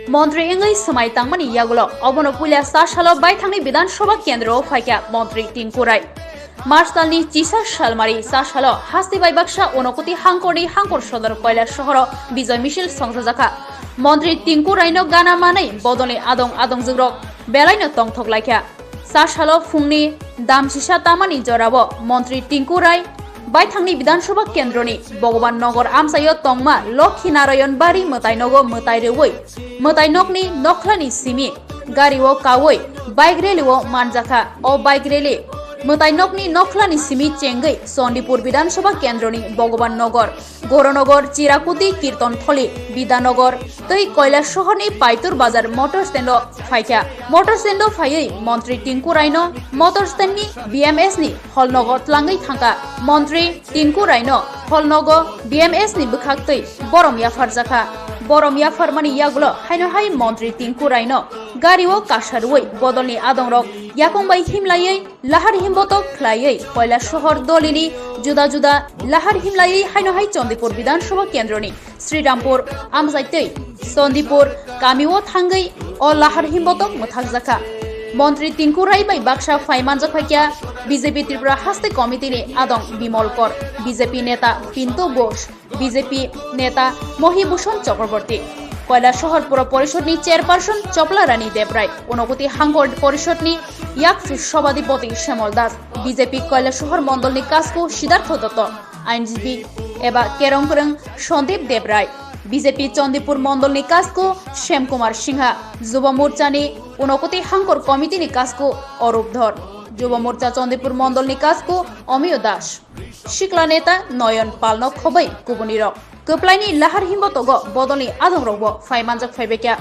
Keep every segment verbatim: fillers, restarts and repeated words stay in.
Montri wngwi swmai tangmani yagulo obono puila sa salo baithangni Bidhan Sabha kendro o phaikha Montri Tinku Rai. March talni chisa salmari sa salo haste bai baksa Unokoti hangkorni hangkor sodor Koilasohoro Bijoy Misil songchajakha. Montri Tinku Raino gana manwi bodolni adong adongjukrok belaino tongthok laikha. Sa salo phungni damsisa tamani jorao Montri Tinku Rai baithangni Bidhan Sabha kendroni Bhogoban Nagar amchaio tongma Lokhi Narayan Bari mwtainogo mwtai rwui mwtainokni nokhlani simi gario kaui bike rally-o manjakha. O bike rally mwtainokni nokhlani simi chengwi Chandipur Bidhan Sabha kendroni Bhogoban Nagar, Goranagar, Chirakuti, Kirtontholi, Bidhanagar tei Koilasohorni Paitur Bazar motor stand-o phaikha. Motor stand-o phaiwi Montri Tinku Raino motor stand-ni B M S-ni holnogo tlangwi thangkha. Montri Tinku Raino holnogo B M S-ni bwkhaktwi borom yapharjakha. Borom yapharmani yagulo haino hai Montri Tinku Raino gario kasa rwui bodolni adongrok yakung bai himlaiwi lahar himbotok khlaiwi Koilasohor dolini juda juda lahar himlaiwi haino hai Chandipur Bidhan Sabha kendroni Srirampur amchaitwi Chandipur kamio thangwi o lahar himbotok mwthakjakha. Montri Tinku Rai bai baksa phai manjak phaikha B J P Tripura Haste Committee-ni adong Bimol Kor, B J P neta Pintu Ghosh, B J P neta Mohi Bhushan Chakraborty, Koilasohor Pura Porishod-ni chairperson Chopla Rani Debrai, Unokoti Hangkor Porishod-ni yakchu Sobadipoti Shyamol Das, B J P Koilasohor Mondolni Kasku Siddhartho Dotto, Ainjibi eba kerong kwrwng Sandeep Debrai, B J P Chandipur Mondolni Kasku Shyam Kumar Singha, Jubo Morchani Unokoti Hangkor Committee-ni Kasku Arup Dhor, Jubo Morcha Chandipur Mondolni Kasku Omiyo Das, Sikla Neta Noyon Palno khobwi kubunirok. Kwplaini lahar himbotogo bodolni adongrokbo phai manjak phaibaikha.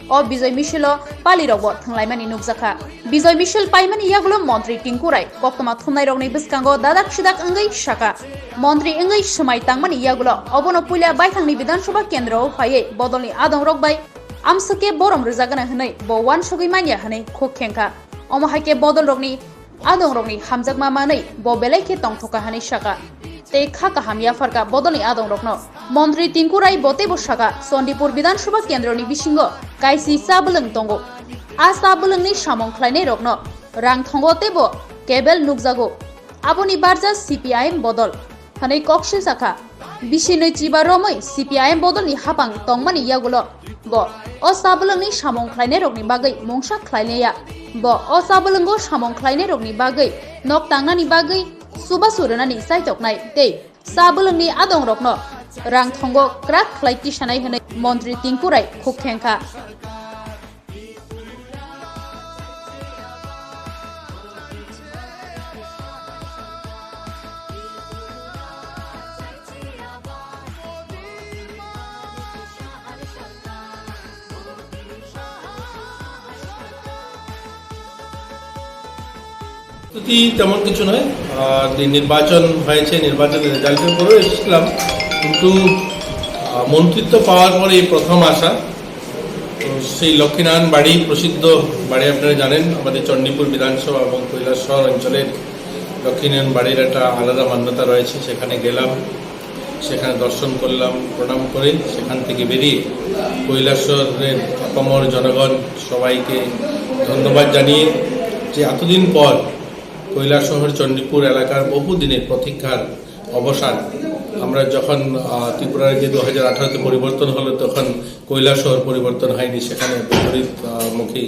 O Bijoy Misilo palirokbo thwnglaimani nukjakha. Bijoy Misil paimani yagulo Montri Tinku Rai koktwma thumnairokni bwskango dadak sidak wngwi sakha. Montri wngwi swmai tangmani yagulo obono puila baithangni Bidhan Sabha kendro o phaiwi bodolni adongrok bai amswkhe borom rwjagana hwnwi bo uansugwi manya hwnwi khuk khengkha. Omo haikhe bodolrokni adongrokni hamjakma manwi bo belai khe tongthokha hwnwi sakha. Tei kha kaham yapharkha bodolni adongrokno. Montri Tinku Rai bo teibo sakha, Chandipur Bidhan Sabha kendroni bisingo kaisi cha bwlwng tongo. A cha bwlwngni samung khlainairokno rang thongo teibo kebel nukjago. Aboni barja C P I M bodol hwnwi kok silsa kha. Bisi nwi chiba romwi C P I M bodolni hapang tongmani yagulo bo o cha bwlwngni samung khlainairokni bagwi mungsa khlainaiya. Bo o cha bwlwngo samung khlainairokni bagwi nok tangnani bagwi chubachu rwnani chaitoknai tei cha bwlwngni adongrokno rang thongo kwrak khlai tisanai hwnwi Montri Tinku Rai khuk khengkha. প্রস্তুতি তেমন কিছু নয়। আহ, যে নির্বাচন হয়েছে, নির্বাচনের রেজাল্টের পরেও এসেছিলাম, কিন্তু, আহ, মন্ত্রিত্ব পাওয়ার পরে এই প্রথম আসা। তো সেই লক্ষ্মীনারায়ণ বাড়ি, প্রসিদ্ধ বাড়ি আপনারা জানেন, আমাদের চণ্ডীপুর বিধানসভা এবং কৈলাসহর অঞ্চলের লক্ষ্মীনারায়ণ বাড়ির একটা আলাদা মান্যতা রয়েছে। সেখানে গেলাম, সেখানে দর্শন করলাম, প্রণাম করে সেখান থেকে বেরিয়ে কৈলাসহরের আপামর জনগণ সবাইকে ধন্যবাদ জানিয়ে যে এতদিন পর কৈলাসহর চণ্ডীপুর এলাকার বহুদিনের প্রতীক্ষার অবসান। আমরা যখন, আহ, ত্রিপুরা রাজ্যে দু হাজার আঠারোতে পরিবর্তন হলো, তখন কৈলাসহর পরিবর্তন হয়নি, সেখানে বিপরীত, আহ, মুখী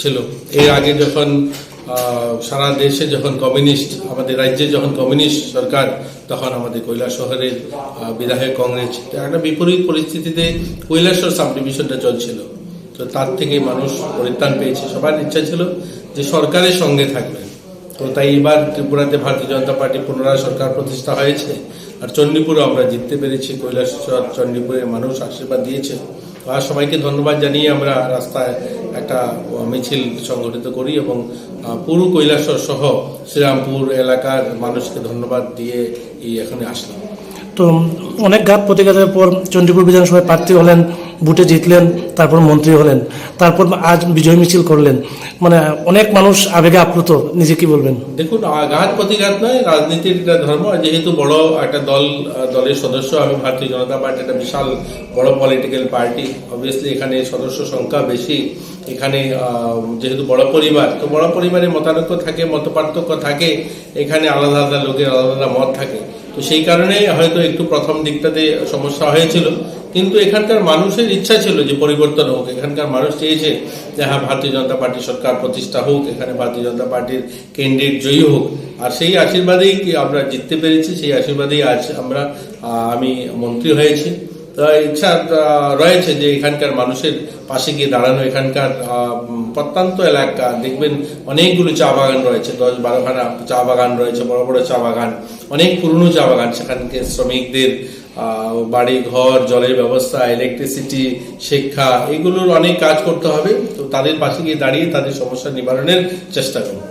ছিল। এর আগে যখন, আহ, সারা দেশে যখন কমিউনিস্ট, আমাদের রাজ্যে যখন কমিউনিস্ট সরকার, তখন আমাদের কৈলাসহরের, আহ, বিধায়ক কংগ্রেস ছিল। তো একটা বিপরীত পরিস্থিতিতে কৈলাসহর সাব ডিভিশনটা চলছিল। তো তার থেকে মানুষ পরিত্রাণ পেয়েছে। সবার ইচ্ছা ছিল যে সরকারের সঙ্গে থাকবেন। তো তাই এবার ত্রিপুরাতে ভারতীয় জনতা পার্টি পুনরায় সরকার প্রতিষ্ঠা হয়েছে। আর চণ্ডীপুরে আমরা জিততে পেরেছি, কৈলাসহর চণ্ডীপুরের মানুষ আশীর্বাদ দিয়েছে। তো আর সবাইকে ধন্যবাদ জানিয়ে আমরা রাস্তায় একটা, আহ, মিছিল সংগঠিত করি এবং, আহ, পুরো কৈলাসহর সহ শ্রীরামপুর এলাকার মানুষকে ধন্যবাদ দিয়ে এই এখানে আসলাম। তো অনেক ঘাত প্রতিঘাতের পর চণ্ডীপুর বিধানসভায় প্রার্থী হলেন, ভোটে জিতলেন, তারপর মন্ত্রী হলেন, তারপর আজ বিজয় মিছিল করলেন। মানে, অনেক মানুষ আবেগে আপ্লুত। নিজে কি বলবেন? দেখুন, আ, ঘাত প্রতিঘাত নয়, রাজনীতির একটা ধর্ম। আর যেহেতু বড় একটা দল, আ, দলের সদস্য আমি, ভারতীয় জনতা পার্টি একটা বিশাল বড় পলিটিক্যাল পার্টি, অবভিয়াসলি এখানে সদস্য সংখ্যা বেশি। এখানে, আ, যেহেতু বড় পরিবার, তো বড় পরিবারে মতানৈক্য থাকে, মতপার্থক্য থাকে, এখানে আলাদা আলাদা লোকের আলাদা আলাদা মত থাকে। তো সেই কারণে হয়তো একটু প্রথম দিকটাতে সমস্যা হয়েছিল, কিন্তু এখানকার মানুষের ইচ্ছা ছিল যে পরিবর্তন হোক। এখানকার মানুষ চেয়েছে যে, হ্যাঁ, ভারতীয় জনতা পার্টি সরকার প্রতিষ্ঠা হোক, এখানে ভারতীয় জনতা পার্টির ক্যান্ডিডেট জয়ী হোক। আর সেই আশীর্বাদেই কি আমরা জিততে পেরেছি, সেই আশীর্বাদেই আজ আমরা, আহ, আমি মন্ত্রী হয়েছি। তো ইচ্ছা, আহ, রয়েছে যে এখানকার মানুষের পাশে গিয়ে দাঁড়ানো। এখানকার, আহ, উম, প্রত্যন্ত এলাকা দেখবেন, অনেকগুলো চা বাগান রয়েছে, দশ বারোখানা চা বাগান রয়েছে, বড় বড় চা বাগান, অনেক পুরনো চা বাগান। সেখানকে শ্রমিকদের, আহ, বাড়ি ঘর, জলের ব্যবস্থা, ইলেকট্রিসিটি, শিক্ষা, এগুলোর অনেক কাজ করতে হবে। তো তাদের পাশে গিয়ে দাঁড়িয়ে তাদের সমস্যা নিবারণের চেষ্টা করব।